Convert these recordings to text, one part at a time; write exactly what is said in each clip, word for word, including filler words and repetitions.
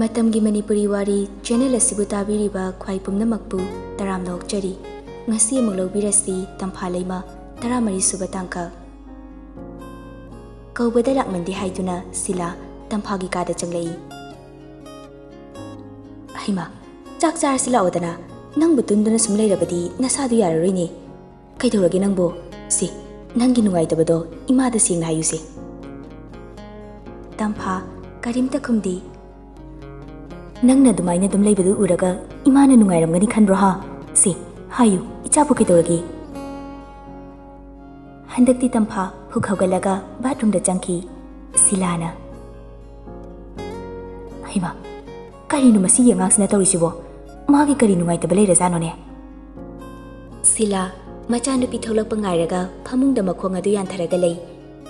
ꯃꯇꯝꯒꯤ ꯃꯅꯤꯄꯨꯔꯤ ꯋꯥꯔꯤ ꯆꯦꯅꯦꯜ ꯑꯁꯤꯕꯨ ꯇꯥꯕꯤꯔꯤꯕ ꯈ꯭ꯋꯥꯏ ꯄꯨꯝꯅꯃꯛꯄꯨ ꯇꯔꯥꯝꯅ ꯑꯣꯛꯆꯔꯤ꯫ ꯉꯁꯤ ꯑꯃꯨꯛ ꯂꯧꯕꯤꯔꯁꯤ ꯇꯝꯐꯥ ꯂꯩꯃ, ꯇꯔꯥꯃꯔꯤ ꯁꯨꯕ ꯇꯥꯡꯀꯛ꯫ ꯀꯧꯕꯗ ꯂꯥꯛꯃꯟꯗꯦ ꯍꯥꯏꯗꯨꯅ ꯁꯤꯂꯥ ꯇꯝꯐꯥꯒꯤ ꯀꯥꯗ ꯆꯪꯂꯛꯏ꯫ "ꯍꯩꯃꯥ, ꯆꯥꯛ ꯆꯥꯔꯁꯤ ꯂꯥꯛꯑꯣꯗꯅ, ꯅꯪꯕꯨ ꯇꯨꯝꯗꯨꯅ ꯁꯨꯝ ꯂꯩꯔꯕꯗꯤ ꯅꯁꯥꯗꯨ ꯌꯥꯔꯔꯣꯏꯅꯦ꯫ ꯀꯩꯗꯧꯔꯒꯦ ꯅꯪꯕꯨ? ꯁꯤ, ꯅꯪꯒꯤ ꯅꯨꯡꯉꯥꯏꯇꯕꯗꯣ ꯏꯃꯥꯗ ꯁꯦꯡꯅ ꯍꯥꯏꯌꯨꯁꯦ꯫" ꯇꯝꯐꯥ ꯀꯔꯤꯝꯇ ꯈꯨꯝꯗꯦ꯫ "ꯅꯪꯅ ꯑꯗꯨꯃꯥꯏꯅ ꯑꯗꯨꯝ ꯂꯩꯕꯗꯨ ꯎꯔꯒ ꯏꯃꯥꯅ ꯅꯨꯡꯉꯥꯏꯔꯝꯒꯅꯤ ꯈꯟꯕ꯭ꯔꯣ ꯍꯥ? ꯁꯤ, ꯍꯥꯏꯌꯨ, ꯏꯆꯥꯕꯨ ꯀꯩꯗꯧꯔꯒꯦ?" ꯍꯟꯗꯛꯇꯤ ꯇꯝꯐꯥ ꯐꯨꯛ ꯍꯧꯒꯠꯂꯒ ꯕꯥꯠꯔꯨꯝꯗ ꯆꯪꯈꯤ꯫ ꯁꯤꯂꯥꯅ, "ꯍꯩꯃꯥ, ꯀꯔꯤꯅꯣ ꯃꯁꯤꯒꯤ ꯑꯉꯥꯡꯁꯤꯅ ꯇꯧꯔꯤꯁꯤꯕꯣ? ꯃꯥꯒꯤ ꯀꯔꯤ ꯅꯨꯡꯉꯥꯏꯇꯕ ꯂꯩꯔꯖꯥꯠꯅꯣꯅꯦ?" ꯁꯤꯂꯥ ꯃꯆꯥꯅꯨꯄꯤ ꯊꯣꯛꯂꯛꯄ ꯉꯥꯏꯔꯒ ꯐꯃꯨꯡꯗ ꯃꯈꯣꯡ ꯑꯗꯨ ꯌꯥꯟꯊꯔꯒ ꯂꯩ꯫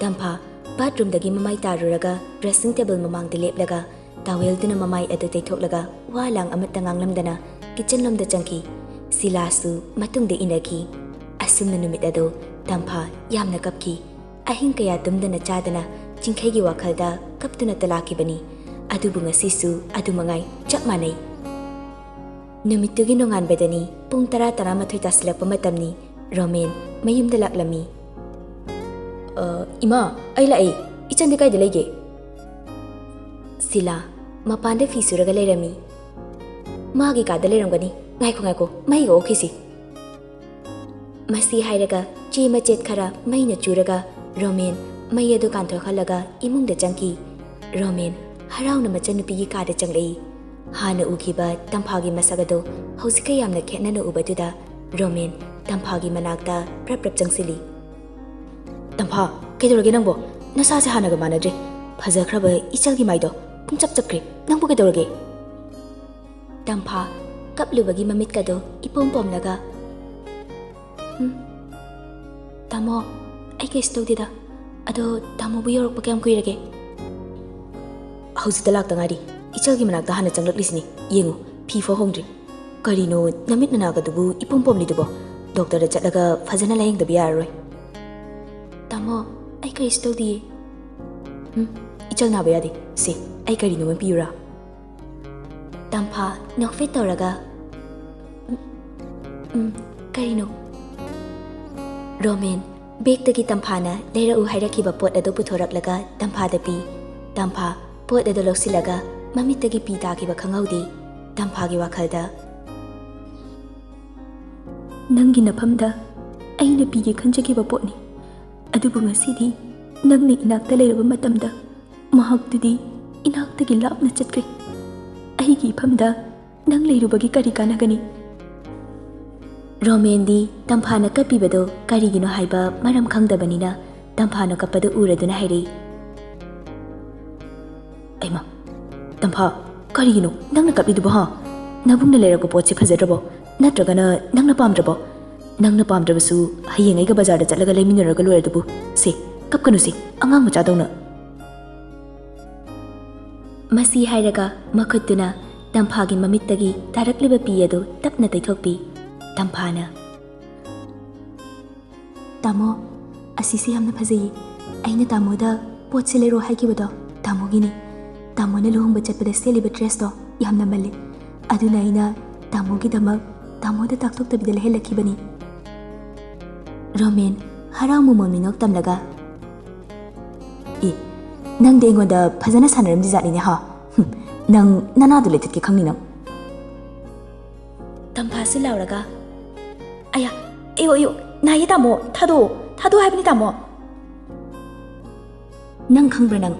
ꯇꯝꯐꯥ ꯕꯥꯠꯔꯨꯝꯗꯒꯤ ꯃꯃꯥꯏ ꯇꯥꯔꯨꯔꯒ ꯗ꯭ꯔꯦꯁꯤꯡ ꯇꯦꯕꯜ ꯃꯃꯥꯡꯗ ꯂꯦꯞꯂꯒ ꯇꯥꯋꯦꯜꯗꯨꯅ ꯃꯃꯥꯏ ꯑꯗꯨ ꯇꯩꯊꯣꯛꯂꯒ ꯋꯥ ꯂꯥꯡ ꯑꯃꯠꯇ ꯉꯥꯡꯂꯝꯗꯅ ꯀꯤꯆꯟꯂꯣꯝꯗ ꯆꯪꯈꯤ꯫ ꯁꯤꯂꯥꯁꯨ ꯃꯇꯨꯡꯗ ꯏꯟꯅꯈꯤ꯫ ꯑꯁꯨꯝꯅ ꯅꯨꯃꯤꯠ ꯑꯗꯨ ꯇꯝꯐꯥ ꯌꯥꯝꯅ ꯀꯞꯈꯤ꯫ ꯑꯍꯤꯡ ꯀꯌꯥ ꯇꯨꯝꯗꯅ ꯆꯥꯗꯅ ꯆꯤꯡꯈꯩꯒꯤ ꯋꯥꯈꯜꯗ ꯀꯞꯇꯨꯅꯇ ꯂꯥꯛꯈꯤꯕꯅꯤ꯫ ꯑꯗꯨꯕꯨ ꯉꯁꯤꯁꯨ ꯑꯗꯨ ꯃꯉꯥꯏ ꯆꯞ ꯃꯥꯟꯅꯩ꯫ ꯅꯨꯃꯤꯠꯇꯨꯒꯤ ꯅꯣꯡꯉꯥꯟꯕꯗꯅꯤ ꯄꯨꯡ ꯇꯔꯥ, ꯇꯔꯥꯃꯥꯊꯣꯏ ꯇꯥꯁꯤꯜꯂꯛꯄ ꯃꯇꯝꯅꯤ꯫ ꯔꯣꯃꯦꯟ ꯃꯌꯨꯝꯗ ꯂꯥꯛꯂꯝꯃꯤ꯫ "ꯑ, ꯏꯃꯥ, ꯑꯩ ꯂꯥꯛꯑꯦ꯫ ꯏꯆꯟꯗꯤ ꯀꯥꯏꯗ ꯂꯩꯒꯦ?" ꯁꯤꯂꯥ ꯃꯄꯥꯟꯗ ꯐꯤ ꯁꯨꯔꯒ ꯂꯩꯔꯝꯃꯤ꯫ "ꯃꯥꯒꯤ ꯀꯥꯗ ꯂꯩꯔꯝꯒꯅꯤ꯫ ꯉꯥꯏꯈꯣ, ꯉꯥꯏꯈꯣ, ꯃꯩꯒ ꯑꯣꯛꯈꯤꯁꯤ꯫" ꯃꯁꯤ ꯍꯥꯏꯔꯒ ꯆꯦ ꯃꯆꯦꯠ ꯈꯔ ꯃꯩꯅ ꯆꯨꯔꯒ ꯔꯣꯃꯦꯟ ꯃꯩ ꯑꯗꯨ ꯀꯥꯟꯊꯣꯛꯍꯜꯂꯒ ꯏꯃꯨꯡꯗ ꯆꯪꯈꯤ꯫ ꯔꯣꯃꯦꯟ ꯍꯔꯥꯎꯅ ꯃꯆꯟꯅꯨꯄꯤꯒꯤ ꯀꯥꯗ ꯆꯪꯂꯛꯏ꯫ ꯍꯥꯟꯅ ꯎꯈꯤꯕ ꯇꯝꯐꯥꯒꯤ ꯃꯁꯛ ꯑꯗꯨ ꯍꯧꯖꯤꯛꯀ ꯌꯥꯝꯅ ꯈꯦꯠꯅꯅ ꯎꯕꯗꯨꯗ ꯔꯣꯃꯦꯟ ꯇꯝꯐꯥꯒꯤ ꯃꯅꯥꯛꯇ ꯄ꯭ꯔꯞ ꯄ꯭ꯔꯞ ꯆꯪꯁꯤꯜꯂꯤ꯫ "ꯇꯝꯐꯥ, ꯀꯩꯗꯧꯔꯒꯦ ꯅꯪꯕꯣ? ꯅꯁꯥꯁꯦ ꯍꯥꯟꯅꯒ ꯃꯥꯟꯅꯗ꯭ꯔꯦ꯫ ꯐꯖꯈ꯭ꯔꯕ ꯏꯆꯜꯒꯤ ꯃꯥꯏꯗꯣ ꯄꯨꯡꯆꯞ ꯆꯞꯈ꯭ꯔꯦ꯫ ꯅꯪꯕꯨ ꯀꯩꯗꯧꯔꯒꯦ?" ꯇꯝꯐꯥ ꯀꯞꯂꯨꯕꯒꯤ ꯃꯃꯤꯠꯀꯗꯣ ꯏꯄꯣꯝ ꯄꯣꯝꯂꯒ, "ꯎꯝ, ꯇꯥꯃꯣ, ꯑꯩ ꯀꯩꯁꯨ ꯇꯧꯗꯦꯗ꯫ ꯑꯗꯣ ꯇꯥꯃꯣꯕꯨ ꯌꯧꯔꯛꯄ ꯀꯌꯥꯝ ꯀꯨꯏꯔꯒꯦ?" "ꯍꯧꯖꯤꯛꯇ ꯂꯥꯛꯇ ꯉꯥꯏꯔꯤ꯫ ꯏꯆꯜꯒꯤ ꯃꯅꯥꯛꯇ ꯍꯥꯟꯅ ꯆꯪꯂꯛꯂꯤꯁꯤꯅꯤ꯫ ꯌꯦꯡꯉꯨ, ꯐꯤ ꯐꯥꯎ ꯍꯣꯡꯗ꯭ꯔꯤ꯫ ꯀꯔꯤꯅꯣ ꯅꯃꯤꯠ ꯅꯅꯥꯒꯗꯨꯕꯨ ꯏꯄꯣꯝ ꯄꯣꯝꯂꯤꯗꯨꯕꯣ? ꯗꯣꯛꯇꯔꯗ ꯆꯠꯂꯒ ꯐꯖꯅ ꯂꯥꯌꯦꯡꯗꯕ ꯌꯥꯔꯔꯣꯏ꯫" "ꯇꯥꯃꯣ, ꯑꯩ ꯀꯔꯤꯁꯨ ꯇꯧꯗꯤꯌꯦ꯫" "ꯎꯝ, ꯏꯆꯜ ꯅꯥꯕ ꯌꯥꯗꯦ꯫ ꯁꯦ, ꯑꯩ ꯀꯔꯤꯅꯣꯃ ꯄꯤꯌꯨꯔꯥ?" ꯇꯝꯐꯥ ꯅꯣꯛꯐꯦꯠ ꯇꯧꯔꯒ, "ꯎꯝ, ꯎꯝ, ꯀꯔꯤꯅꯣ?" ꯔꯣꯃꯦꯟ ꯕꯦꯒꯇꯒꯤ ꯇꯝꯐꯥꯅ ꯂꯩꯔꯛꯎ ꯍꯥꯏꯔꯛꯈꯤꯕ ꯄꯣꯠ ꯑꯗꯨ ꯄꯨꯊꯣꯔꯛꯂꯒ ꯇꯝꯐꯥꯗ ꯄꯤ꯫ ꯇꯝꯐꯥ ꯄꯣꯠ ꯑꯗꯨ ꯂꯧꯁꯤꯜꯂꯒ ꯃꯃꯤꯠꯇꯒꯤ ꯄꯤ ꯇꯥꯈꯤꯕ ꯈꯪꯍꯧꯗꯦ꯫ ꯇꯝꯐꯥꯒꯤ ꯋꯥꯈꯜꯗ, "ꯅꯪꯒꯤ ꯅꯐꯝꯗ ꯑꯩꯅ ꯄꯤꯒꯦ ꯈꯟꯖꯈꯤꯕ ꯄꯣꯠꯅꯤ, ꯑꯗꯨꯕꯨ ꯉꯁꯤꯗꯤ ꯅꯪꯅ ꯏꯅꯥꯛꯇ ꯂꯩꯔꯕ ꯃꯇꯝꯗ ꯃꯍꯥꯛꯇꯨꯗꯤ ꯏꯅꯥꯛꯇꯒꯤ ꯂꯥꯞꯅ ꯆꯠꯈ꯭ꯔꯦ꯫ ꯑꯩꯒꯤ ꯏꯐꯝꯗ ꯅꯪ ꯂꯩꯔꯨꯕꯒꯤ ꯀꯔꯤ ꯀꯥꯟꯅꯒꯅꯤ?" ꯔꯣꯃꯦꯟꯗꯤ ꯇꯝꯐꯥꯅ ꯀꯞꯄꯤꯕꯗꯣ ꯀꯔꯤꯒꯤꯅꯣ ꯍꯥꯏꯕ ꯃꯔꯝ ꯈꯪꯗꯕꯅꯤꯅ, ꯇꯝꯐꯥꯅ ꯀꯞꯄꯗꯨ ꯎꯔꯗꯨꯅ ꯍꯥꯏꯔꯛꯏ, "ꯑꯩꯃ, ꯇꯝꯐꯥ, ꯀꯔꯤꯒꯤꯅꯣ ꯅꯪꯅ ꯀꯞꯂꯤꯗꯨꯕꯣ, ꯍꯥ? ꯅꯕꯨꯡꯅ ꯂꯩꯔꯛꯄ ꯄꯣꯠꯁꯦ ꯐꯖꯗ꯭ꯔꯕꯣ? ꯅꯠꯇ꯭ꯔꯒꯅ ꯅꯪꯅ ꯄꯥꯝꯗ꯭ꯔꯕꯣ? ꯅꯪꯅ ꯄꯥꯝꯗ꯭ꯔꯕꯁꯨ ꯍꯌꯦꯡ ꯑꯩꯒ ꯕꯖꯥꯔꯗ ꯆꯠꯂꯒ ꯂꯩꯃꯤꯟꯅꯔꯒ ꯂꯣꯏꯔꯗꯨꯕꯨ꯫ ꯁꯦ, ꯀꯞꯀꯅꯨꯁꯦ, ꯑꯉꯥꯡ ꯃꯆꯥꯗꯧꯅ꯫" ꯃꯁꯤ ꯍꯥꯏꯔꯒ ꯃꯈꯨꯠꯇꯨꯅ ꯇꯝꯐꯥꯒꯤ ꯃꯃꯤꯠꯇꯒꯤ ꯇꯥꯔꯛꯂꯤꯕ ꯄꯤ ꯑꯗꯨ ꯇꯞꯅ ꯇꯩꯊꯣꯛꯄꯤ꯫ ꯇꯝꯐꯥꯅ, "ꯇꯥꯃꯣ, ꯑꯁꯤꯁꯦ ꯌꯥꯝꯅ ꯐꯖꯩꯌꯦ꯫ ꯑꯩꯅ ꯇꯥꯃꯣꯗ ꯄꯣꯠꯁꯦ ꯂꯩꯔꯣ ꯍꯥꯏꯈꯤꯕꯗꯣ ꯇꯥꯃꯣꯒꯤꯅꯤ꯫ ꯇꯥꯃꯣꯅ ꯂꯨꯍꯣꯡꯕ ꯆꯠꯄꯗ ꯁꯦꯠꯂꯤꯕ ꯗ꯭ꯔꯦꯁꯇꯣ ꯌꯥꯝꯅ ꯃꯜꯂꯤ꯫ ꯑꯗꯨꯅ ꯑꯩꯅ ꯇꯥꯃꯣꯒꯤꯗꯃꯛ ꯇꯥꯃꯣꯗ ꯇꯥꯛꯊꯣꯛꯇꯕꯤꯗ ꯂꯩꯍꯜꯂꯛꯈꯤꯕꯅꯤ꯫" ꯔꯣꯃꯦꯟ ꯍꯔꯥꯎ ꯃꯃꯣꯟ ꯃꯤꯅꯣꯛ ꯇꯝꯂꯒ, "ꯑꯦ, ꯅꯪꯗꯤ ꯑꯩꯉꯣꯟꯗ ꯐꯖꯅ ꯁꯥꯟꯅꯔꯝꯗꯤ ꯖꯥꯠꯅꯤꯅꯦ, ꯍꯥ? ꯍꯨꯝ, ꯅꯪ ꯅꯅꯥꯗꯨ ꯂꯩꯊꯠꯀꯦ ꯈꯪꯅꯤ ꯅꯪ꯫" ꯇꯝꯐꯥꯁꯨ ꯂꯥꯎꯔꯒ, "ꯑꯌꯥ, ꯑꯌꯣ, ꯑꯌꯣ, ꯅꯥꯏꯌꯦ ꯇꯥꯃꯣ, ꯊꯥꯗꯣꯛꯑꯣ, ꯊꯥꯗꯣꯛꯑꯣ ꯍꯥꯏꯕꯅꯤ ꯇꯥꯃꯣ꯫" "ꯅꯪ ꯈꯪꯕ꯭ꯔꯥ ꯅꯪ?"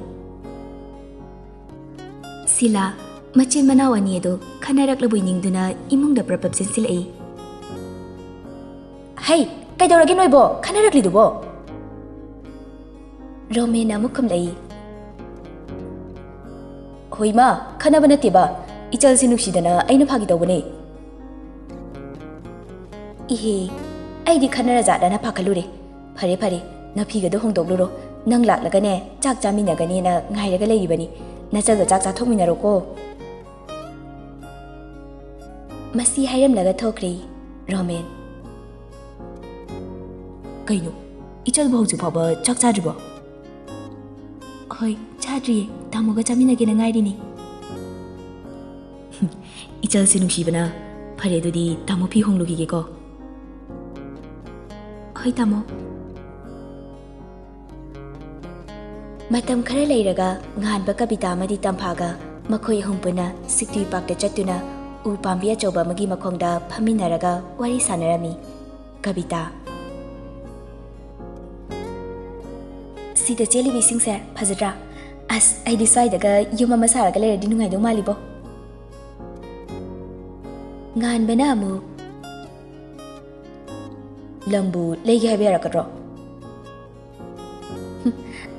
ꯁꯤꯂꯥ ꯃꯆꯤꯟ ꯃꯅꯥꯎ ꯑꯅꯤ ꯑꯗꯨ ꯈꯟꯅꯔꯛꯂꯕꯣꯏ ꯅꯤꯡꯗꯨꯅ ꯏꯃꯨꯡꯗ ꯄ꯭ꯔꯞ ꯄ꯭ꯔꯞ ꯆꯦꯟꯁꯤꯜꯂꯛꯏ꯫ "ꯍꯩ, ꯀꯩꯗꯧꯔꯒꯦ ꯅꯣꯏꯕꯣ? ꯈꯟꯅꯔꯛꯂꯤꯗꯨꯕꯣ?" ꯔꯣꯃꯦꯟꯅ ꯑꯃꯨꯛ ꯈꯨꯝꯂꯛꯏ꯫ "ꯍꯣꯏ ꯃꯥ, ꯈꯟꯅꯕ ꯅꯠꯇꯦꯕ, ꯏꯆꯜꯁꯦ ꯅꯨꯡꯁꯤꯗꯅ ꯑꯩꯅ ꯐꯥꯒꯤ ꯇꯧꯕꯅꯦ꯫" "ꯏꯍꯦ, ꯑꯩꯗꯤ ꯈꯟꯅꯔ ꯖꯥꯠꯂꯅ ꯄꯥꯈꯠꯂꯨꯔꯦ꯫ ꯐꯔꯦ ꯐꯔꯦ, ꯅꯐꯤꯒꯗꯣ ꯍꯣꯡꯗꯣꯛꯂꯨꯔꯣ꯫ ꯅꯪ ꯂꯥꯛꯂꯒꯅꯦ ꯆꯥꯛ ꯆꯥꯃꯤꯟꯅꯒꯅꯦꯅ ꯉꯥꯏꯔꯒ ꯂꯩꯔꯤꯕꯅꯤ꯫ ꯅꯆꯜꯒ ꯆꯥꯛ ꯆꯥꯊꯣꯛꯃꯤꯟꯅꯔꯣꯀꯣ꯫" ꯃꯁꯤ ꯍꯥꯏꯔꯝꯂꯒ ꯊꯣꯛꯈ꯭ꯔꯦ ꯔꯣꯃꯦꯟ꯫ "ꯀꯩꯅꯣ, ꯏꯆꯜꯕꯨ ꯍꯧꯖꯤꯛ ꯐꯥꯎꯕ ꯆꯥꯛ ꯆꯥꯗ꯭ꯔꯤꯕꯣ?" "ꯍꯣꯏ, ꯆꯥꯗ꯭ꯔꯤꯌꯦ꯫ ꯇꯥꯃꯣꯒ ꯆꯥꯃꯤꯟꯅꯒꯦꯅ ꯉꯥꯏꯔꯤꯅꯤ꯫" "ꯍꯨꯝ, ꯆꯜꯁꯦ ꯅꯨꯡꯁꯤꯕꯅ꯫ ꯐꯔꯦ, ꯑꯗꯨꯗꯤ ꯇꯥꯃꯣ ꯐꯤ ꯍꯣꯡꯂꯨꯈꯤꯒꯦꯀꯣ꯫ ꯍꯣꯏ ꯇꯥꯃꯣ꯫ ꯃꯇꯝ ꯈꯔ ꯂꯩꯔꯒ ꯉꯥꯟꯕ, ꯀꯕꯤꯇꯥ ꯑꯃꯗꯤ ꯇꯝꯐꯥꯒ ꯃꯈꯣꯏ ꯑꯍꯨꯝ ꯄꯨꯟꯅ ꯁꯤꯛꯇꯨꯏ ꯄꯥꯛꯇ ꯆꯠꯇꯨꯅ ꯎ ꯄꯥꯝꯕꯤ ꯑꯆꯧꯕ ꯑꯃꯒꯤ ꯃꯈꯣꯡꯗ ꯐꯝꯃꯤꯟꯅꯔꯒ ꯋꯥꯔꯤ ꯁꯥꯟꯅꯔꯝꯃꯤ꯫ ꯀꯕꯤꯇꯥ꯫ ꯁꯤꯗ ꯆꯦꯜꯂꯤꯕ ꯏꯁꯤꯡꯁꯦ ꯐꯖꯗ꯭ꯔꯥ? ꯑꯁ, ꯑꯩꯗꯤ ꯁ꯭ꯋꯥꯏꯗꯒ ꯌꯨꯝ ꯑꯃ ꯁꯥꯔꯒ ꯂꯩꯔꯗꯤ ꯅꯨꯡꯉꯥꯏꯗꯧ ꯃꯥꯜꯂꯤꯕꯣ꯫ ꯉꯥꯟꯕꯅ ꯑꯃꯨꯛ, "ꯂꯝꯕꯨ ꯂꯩꯒꯦ ꯍꯥꯏꯕ ꯌꯥꯔꯛꯀꯗ꯭ꯔꯣ?" "ꯍꯨꯝ,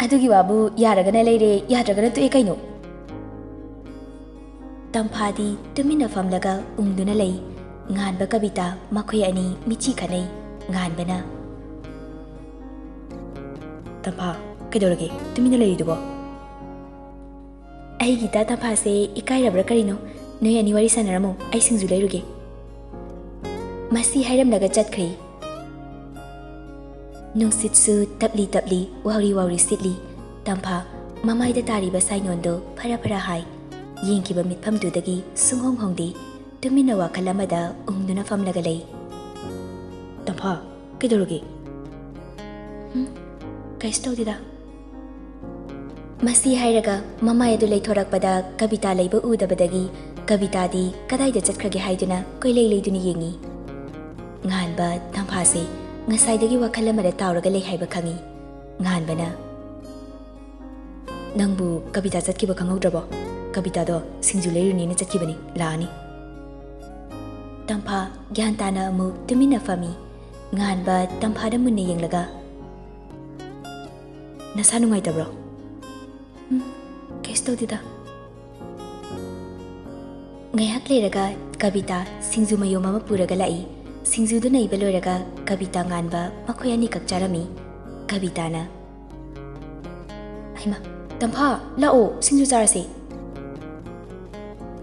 ꯑꯗꯨꯒꯤ ꯋꯥꯕꯨ ꯌꯥꯔꯒꯅ ꯂꯩꯔꯦ, ꯌꯥꯗ꯭ꯔꯒꯅ ꯇꯣꯛꯑꯦ ꯀꯩꯅꯣ?" ꯇꯝꯐꯥꯗꯤ ꯇꯨꯃꯤꯟꯅ ꯐꯝꯂꯒ ꯎꯪꯗꯨꯅ ꯂꯩ꯫ ꯉꯥꯟꯕ, ꯀꯕꯤꯇꯥ ꯃꯈꯣꯏ ꯑꯅꯤ ꯃꯤꯠꯆꯤ ꯈꯠꯅꯩ꯫ ꯉꯥꯟꯕꯅ, "ꯇꯝꯐꯥ, ꯀꯩꯗꯧꯔꯒꯦ ꯇꯨꯃꯤꯟꯅ ꯂꯩꯔꯤꯗꯨꯕꯣ?" "ꯑꯩꯒꯤ ꯏꯇꯥ ꯇꯝꯐꯥꯁꯦ ꯏꯀꯥꯏꯔꯕ꯭ꯔꯥ ꯀꯔꯤꯅꯣ? ꯅꯣꯏ ꯑꯅꯤ ꯋꯥꯔꯤ ꯁꯥꯟꯅꯔꯝꯃꯣ, ꯑꯩ ꯁꯤꯡꯖꯨ ꯂꯩꯔꯨꯒꯦ꯫" ꯃꯁꯤ ꯍꯥꯏꯔꯝꯂꯒ ꯆꯠꯈ꯭ꯔꯦ꯫ ꯅꯨꯡꯁꯤꯠꯁꯨ ꯇꯞꯂꯤ ꯇꯞꯂꯤ ꯋꯥꯎꯔꯤ ꯋꯥꯎꯔꯤ ꯁꯤꯠꯂꯤ꯫ ꯇꯝꯐꯥ ꯃꯃꯥꯏꯗ ꯇꯥꯔꯤꯕ ꯁꯥꯏꯅꯣꯟꯗꯣ ꯐꯔ ꯐꯔ ꯍꯥꯏ꯫ ꯌꯦꯡꯈꯤꯕ ꯃꯤꯠꯐꯝꯗꯨꯗꯒꯤ ꯁꯨꯡꯍꯣꯡ ꯍꯣꯡꯗꯦ꯫ ꯇꯨꯃꯤꯟꯅ ꯋꯥꯈꯜ ꯑꯃꯗ ꯎꯪꯗꯨꯅ ꯐꯝꯂꯒ ꯂꯩ꯫ "ꯇꯝꯐꯥ, ꯀꯩꯗꯧꯔꯒꯦ?" "ꯍꯨꯝ, ꯀꯩꯁꯨ ꯇꯧꯗꯦꯗ꯫" ꯃꯁꯤ ꯍꯥꯏꯔꯒ ꯃꯃꯥꯏ ꯑꯗꯨ ꯂꯩꯊꯣꯔꯛꯄꯗ ꯀꯕꯤꯇꯥ ꯂꯩꯕ ꯎꯗꯕꯗꯒꯤ ꯀꯕꯤꯇꯥꯗꯤ ꯀꯗꯥꯏꯗ ꯆꯠꯈ꯭ꯔꯒꯦ ꯍꯥꯏꯗꯨꯅ ꯀꯣꯏꯂꯩ ꯂꯩꯗꯨꯅ ꯌꯦꯡꯉꯤ꯫ ꯉꯥꯟꯕ, ꯇꯝꯐꯥꯁꯦ ꯉꯁꯥꯏꯗꯒꯤ ꯋꯥꯈꯜ ꯑꯃꯗ ꯇꯥꯎꯔꯒ ꯂꯩ ꯍꯥꯏꯕ ꯈꯪꯉꯤ꯫ ꯉꯥꯟꯕꯅ, "ꯅꯪꯕꯨ ꯀꯕꯤꯇꯥ ꯆꯠꯈꯤꯕ ꯈꯪꯍꯧꯗ꯭ꯔꯕꯣ? ꯀꯕꯤꯇꯥꯗꯣ ꯁꯤꯡꯖꯨ ꯂꯩꯔꯨꯅꯦꯅ ꯆꯠꯈꯤꯕꯅꯤ, ꯂꯥꯛꯑꯅꯤ꯫" ꯇꯝꯐꯥ ꯒ꯭ꯌꯥꯟ ꯇꯥꯅ ꯑꯃꯨꯛ ꯇꯨꯃꯤꯟꯅ ꯐꯝꯃꯤ꯫ ꯉꯥꯟꯕ ꯇꯝꯐꯥꯗ ꯃꯨꯟꯅ ꯌꯦꯡꯂꯒ, "ꯅꯁꯥ ꯅꯨꯡꯉꯥꯏꯇꯕ꯭ꯔꯣ?" "ꯎꯝ, ꯀꯩꯁꯨ ꯇꯧꯗꯦꯗ꯫" ꯉꯥꯏꯍꯥꯛ ꯂꯩꯔꯒ ꯀꯕꯤꯇꯥ ꯁꯤꯡꯖꯨ ꯃꯌꯣꯝ ꯑꯃ ꯄꯨꯔꯒ ꯂꯥꯛꯏ꯫ ꯁꯤꯡꯖꯨꯗꯨ ꯅꯩꯕ ꯂꯣꯏꯔꯒ ꯀꯕꯤꯇꯥ, ꯉꯥꯟꯕ ꯃꯈꯣꯏ ꯑꯅꯤꯈꯛ ꯆꯥꯔꯝꯃꯤ꯫ ꯀꯕꯤꯇꯥꯅ, "ꯍꯩꯃꯥ, ꯇꯝꯐꯥ, ꯂꯥꯛꯑꯣ, ꯁꯤꯡꯖꯨ ꯆꯥꯔꯁꯦ꯫"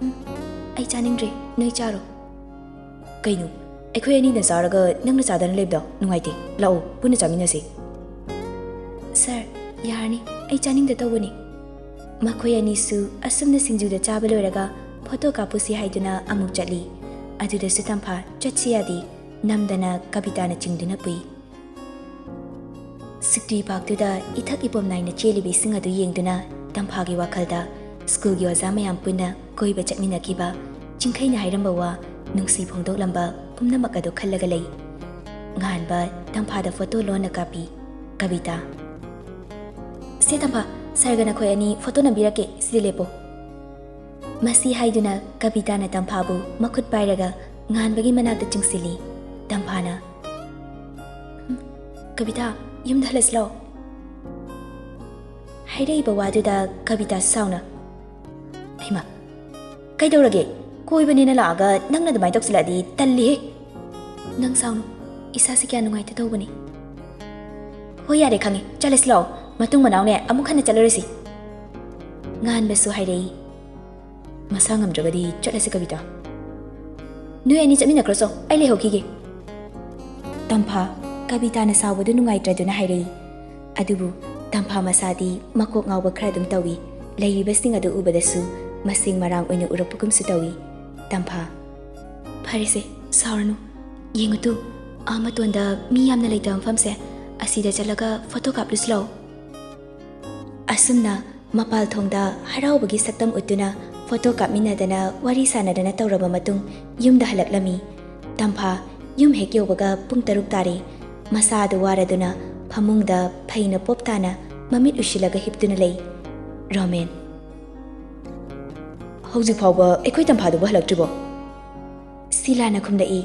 "ꯎꯝ, ꯑꯩ ꯆꯥꯅꯤꯡꯗ꯭ꯔꯦ, ꯅꯣꯏ ꯆꯥꯔꯣ꯫" "ꯀꯩꯅꯣ, ꯑꯩꯈꯣꯏ ꯑꯅꯤꯅ ꯆꯥꯔꯒ ꯅꯪꯅ ꯆꯥꯗꯅ ꯂꯩꯕꯗꯣ ꯅꯨꯡꯉꯥꯏꯇꯦ꯫ ꯂꯥꯛꯑꯣ, ꯄꯨꯟꯅ ꯆꯥꯃꯤꯟꯅꯁꯤ꯫" "ꯁꯥꯔ, ꯌꯥꯔꯅꯤ, ꯑꯩ ꯆꯥꯅꯤꯡꯗ ꯇꯧꯕꯅꯤ꯫" ꯃꯈꯣꯏ ꯑꯅꯤꯁꯨ ꯑꯁꯨꯝꯅ ꯁꯤꯡꯖꯨꯗ ꯆꯥꯕ ꯂꯣꯏꯔꯒ ꯐꯣꯇꯣ ꯀꯥꯞꯄꯨꯁꯤ ꯍꯥꯏꯗꯨꯅ ꯑꯃꯨꯛ ꯆꯠꯂꯤ꯫ ꯑꯗꯨꯗꯁꯨ ꯇꯝꯐꯥ ꯆꯠꯁꯤ ꯌꯥꯗꯦ, ꯅꯝꯗꯅ ꯀꯕꯤꯇꯥꯅ ꯆꯤꯡꯗꯨꯅ ꯄꯨꯏ꯫ ꯁꯨꯛꯇꯤ ꯄꯥꯛꯇꯨꯗ ꯏꯊꯛ ꯏꯄꯣꯝ ꯅꯥꯏꯅ ꯆꯦꯜꯂꯤꯕ ꯏꯁꯤꯡ ꯑꯗꯨ ꯌꯦꯡꯗꯨꯅ ꯇꯝꯐꯥꯒꯤ ꯋꯥꯈꯜꯗ ꯁ꯭ꯀꯨꯜꯒꯤ ꯑꯣꯖꯥ ꯃꯌꯥꯝ ꯄꯨꯟꯅ ꯀꯣꯏꯕ ꯆꯠꯃꯤꯟꯅꯈꯤꯕ, ꯆꯤꯡꯈꯩꯅ ꯍꯥꯏꯔꯝꯕ ꯋꯥ, ꯅꯨꯡꯁꯤ ꯐꯣꯡꯗꯣꯛꯂꯝꯕ ꯄꯨꯝꯅꯃꯛ ꯑꯗꯨ ꯈꯜꯂꯒ ꯂꯩ꯫ ꯉꯥꯟꯕ ꯇꯝꯐꯥꯗ ꯐꯣꯇꯣ ꯂꯣꯟꯅ ꯀꯥꯞꯄꯤ꯫ ꯀꯕꯤꯇꯥ, "ꯁꯦ ꯇꯝꯐꯥ, ꯁꯥꯔꯒ ꯅꯈꯣꯏ ꯑꯅꯤ ꯐꯣꯇꯣ ꯅꯝꯕꯤꯔꯛꯀꯦ, ꯁꯤꯗ ꯂꯦꯞꯄꯣ꯫" ꯃꯁꯤ ꯍꯥꯏꯗꯨꯅ ꯀꯕꯤꯇꯥꯅ ꯇꯝꯐꯥꯕꯨ ꯃꯈꯨꯠ ꯄꯥꯏꯔꯒ ꯉꯥꯟꯕꯒꯤ ꯃꯅꯥꯛꯇ ꯆꯤꯡꯁꯤꯜꯂꯤ꯫ ꯇꯝꯐꯥꯅ, "ꯎꯝ, ꯀꯕꯤꯇꯥ, ꯌꯨꯝꯗ ꯍꯜꯂꯁꯤ ꯂꯥꯛꯑꯣ꯫" ꯍꯥꯏꯔꯛꯏꯕ ꯋꯥꯗꯨꯗ ꯀꯕꯤꯇꯥ ꯁꯥꯎꯅ, "ꯍꯩꯃꯥ, ꯀꯩꯗꯧꯔꯒꯦ? ꯀꯣꯏꯕꯅꯦꯅ ꯂꯥꯛꯑꯒ ꯅꯪꯅ ꯑꯗꯨꯃꯥꯏꯅ ꯇꯧꯁꯤꯜꯂꯛꯑꯗꯤ ꯇꯜꯂꯤꯍꯦ꯫" "ꯅꯪ ꯁꯥꯎꯅꯨ, ꯏꯁꯥꯁꯦ ꯀꯌꯥ ꯅꯨꯡꯉꯥꯏꯇ ꯇꯧꯕꯅꯤ꯫" "ꯍꯣꯏ, ꯌꯥꯔꯦ, ꯈꯪꯉꯦ, ꯆꯠꯂꯁꯤ ꯂꯥꯛꯑꯣ, ꯃꯇꯨꯡ ꯃꯅꯥꯎꯅꯦ ꯑꯃꯨꯛ ꯍꯟꯅ ꯆꯠꯂꯔꯣꯏꯁꯤ꯫" ꯉꯥꯟꯕꯁꯨ ꯍꯥꯏꯔꯛꯏ, "ꯃꯁꯥ ꯉꯝꯗ꯭ꯔꯒꯗꯤ ꯆꯠꯂꯁꯤ ꯀꯕꯤꯇꯥ꯫" "ꯅꯣꯏ ꯑꯅꯤ ꯆꯠꯃꯤꯟꯅꯈ꯭ꯔꯣ ꯆꯣ, ꯑꯩ ꯂꯩꯍꯧꯈꯤꯒꯦ꯫" ꯇꯝꯐꯥ, ꯀꯕꯤꯇꯥꯅ ꯁꯥꯎꯕꯗꯨ ꯅꯨꯡꯉꯥꯏꯇ꯭ꯔꯗꯨꯅ ꯍꯥꯏꯔꯛꯏ꯫ ꯑꯗꯨꯕꯨ ꯇꯝꯐꯥ ꯃꯁꯥꯗꯤ ꯃꯀꯣꯛ ꯉꯥꯎꯕ ꯈꯔ ꯑꯗꯨꯝ ꯇꯧꯏ꯫ ꯂꯩꯔꯤꯕꯁꯤꯡ ꯑꯗꯨ ꯎꯕꯗꯁꯨ ꯃꯁꯤꯡ ꯃꯔꯥꯡ ꯑꯣꯏꯅ ꯎꯔꯛꯄꯒꯨꯝꯁꯨ ꯇꯧꯏ꯫ ꯇꯝꯐꯥ, "ꯐꯔꯦꯁꯦ, ꯁꯥꯎꯔꯅꯨ꯫ ꯌꯦꯡꯉꯨꯇꯨ, ꯑꯥ ꯃꯇꯣꯟꯗ ꯃꯤ ꯌꯥꯝꯅ ꯂꯩꯇꯕ ꯃꯐꯝꯁꯦ, ꯑꯁꯤꯗ ꯆꯠꯂꯒ ꯐꯣꯇꯣ ꯀꯥꯞꯂꯨꯁꯤ ꯂꯥꯛꯑꯣ꯫" ꯑꯁꯨꯝꯅ ꯃꯄꯥꯜ ꯊꯣꯡꯗ ꯍꯔꯥꯎꯕꯒꯤ ꯁꯛꯇꯝ ꯎꯠꯇꯨꯅ ꯐꯣꯇꯣ ꯀꯥꯞꯃꯤꯟꯅꯗꯅ ꯋꯥꯔꯤ ꯁꯥꯟꯅꯗꯅ ꯇꯧꯔꯕ ꯃꯇꯨꯡ ꯌꯨꯝꯗ ꯍꯜꯂꯛꯂꯝꯃꯤ꯫ ꯇꯝꯐꯥ ꯌꯨꯝ ꯍꯦꯛ ꯌꯧꯕꯒ ꯄꯨꯡ ꯇꯔꯨꯛ ꯇꯥꯔꯦ꯫ ꯃꯁꯥ ꯑꯗꯨ ꯋꯥꯔꯗꯨꯅ ꯐꯃꯨꯡꯗ ꯐꯩꯅ ꯄꯣꯞ ꯇꯥꯅ ꯃꯃꯤꯠ ꯎꯏꯁꯤꯜꯂꯒ ꯍꯤꯞꯇꯨꯅ ꯂꯩ꯫ ꯔꯣꯃꯦꯟ, "ꯍꯧꯖꯤꯛ ꯐꯥꯎꯕ ꯑꯩꯈꯣꯏ ꯇꯝꯐꯥꯗꯨꯕꯨ ꯍꯜꯂꯛꯇ꯭ꯔꯤꯕꯣ?" ꯁꯤꯂꯥꯅ ꯈꯨꯝꯂꯛꯏ꯫